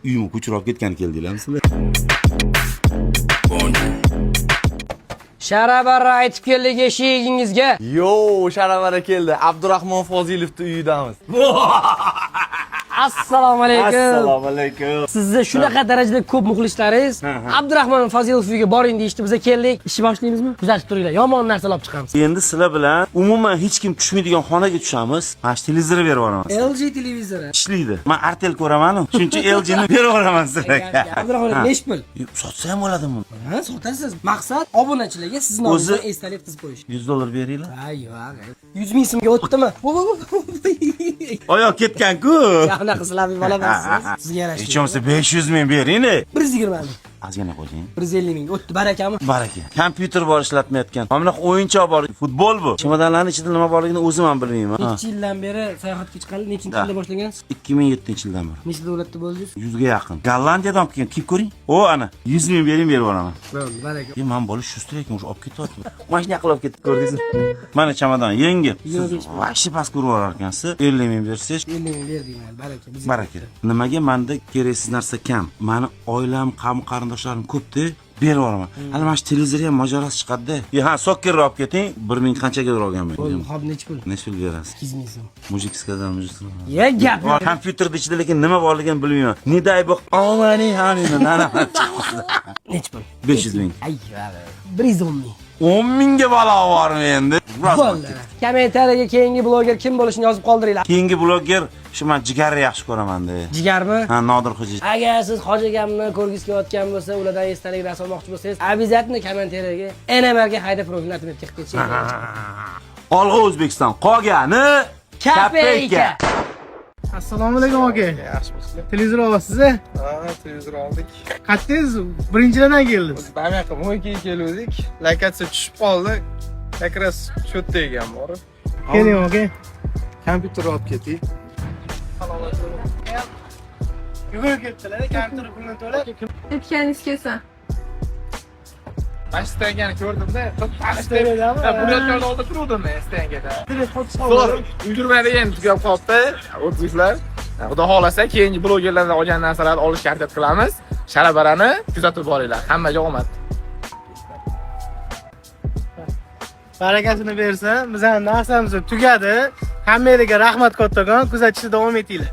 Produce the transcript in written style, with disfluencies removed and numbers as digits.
Uyimni ko'chirib olib ketgani keldinglarmi sizlar? Sharabara aytib keldik eshigingizga. Yo, Sharabara keldi. Abdurahmon Fozilovning uyidamiz. Assalomu alaykum. Assalomu alaykum. Sizni shunaqa darajada ko'p muxlislaringiz Abdurahmon Fozilov uyiga boring deyishdi. Biza keldik. Ishni boshlaymizmi? Kuzatib turinglar. Yomon narsalar olib chiqamiz. Endi sizlar bilan umuman hech kim tushmaydigan xonaga tushamiz. Mana shu televizorni berib yuboraman. LG televizori. Ishlaydi. Men Artel ko'raman-u. Shuning uchun LG ni berib yuboraman sizlarga. Abdurahmon aka, nechi pul? Sotsa ham bo'ladi buni. Ha, sotasiz. Maqsad obunachilarga sizni O'zi- nomingizdan esdalik qilib qo'yish. 100 dollar beringlar. Ha, yo'q. 100 ming so'mga o'tdimi? Oyoq ketgan-ku. Unaqa sizlarni bola emassiz. Sizga yarashdi. Hech bo'lmasa 500 ming bering. 120 ming. Ozgina qo'ying. 150 ming o'tdi, barakami? Baraka. Kompyuter bor ishlatmayotgan. Mana bunaqa o'yinchoq bor. Futbol bu. Chemodanlarning ichida nima borligini o'zim ham bilmayman. Ha. Necha yildan beri sayohatga chiqqanlar? Nechinchi Da. yilda boshlagansiz? 2007-yildan beri. Necha davlatda bo'ldingiz? 100 ga yaqin. Gollandiyadan olib kelgan. Kiyib ko'ring. O ana 100 ming bering, berib yuboraman. Bo'ldi, baraka. E, man bola shustr ekan, o'sha olib ketyapti. Mashina qilib olib ketdi, ko'rdingizmi? Mana chamadon yangi. Siz вообще past ko'rib yuborar ekansiz. 50 ming bersangiz 50 ming berdik mayli, baraka. Biz baraka. Nimaga menda keraksiz narsa kam? Mani oilam, qavm qarindoshlarim ko'p-da, berib yuboraman. Hali mana shu televizor ham mojarosi chiqadi-da. E, ha, sokkerni olib keting, 1000 qanchagadir olganman. Bo'ldi, hop, necha pul? Necha pul berasiz? 200 ming so'm. Мужик сказал, мужик сказал. Ya gap. Kompyuterda ichida lekin nima borligini bilmayman. Ne дай бог, omani hanini, nana. Necha pul? 500 ming. Ay, 110 ming. 10 mingga balo bormi endi? Bo'ldi. Kommentariyaga keyingi bloger kim bo'lishini yozib qoldiringlar. Keyingi bloger shu men jigarni yaxshi ko'raman-da. Jigarmi? Ha, Nodir Xo'ja. Agar siz Hoji akamni ko'rgisi kelayotgan bo'lsa, ulardan esdalik narsa olmoqchi bo'lsangiz, обязательно kommentariyaga NMRga hayda profilini atib chiqib ketishingiz. Olg'a O'zbekiston qolgani Kapeyka. Assalomu alaykum aka. Yaxshimisiz? Televizor olyapsiz a? Ha, televizor oldik. Qayerdingiz? Birinchilardan keldingiz. Biz mana yoqqa mo'ykaga keluvdik. Lokatsiya tushib qoldi. Как раз shu yerda ekan borib. Keling aka. Kompyuter olib keting. Yugurib ketdilar, kompyuter pulini to'lab. Aytganingiz kelsin. Mana shu stangani ko'rdimda, Stangadami? Bunyodkorda oldida turuvdim men stangada. Zo'r, ulgurmadi endi tugab qolibdi. O'tizlar. Xudo xohlasa keyingi blogerlardan olgan narsalarni olishga harakat qilamiz. Sharabarani kuzatib boringlar. Hammaga omad. Barakasini bersin. Bizning narsamiz tugadi. Hammanglarga rahmat kattakon. Kuzatishda davom etinglar.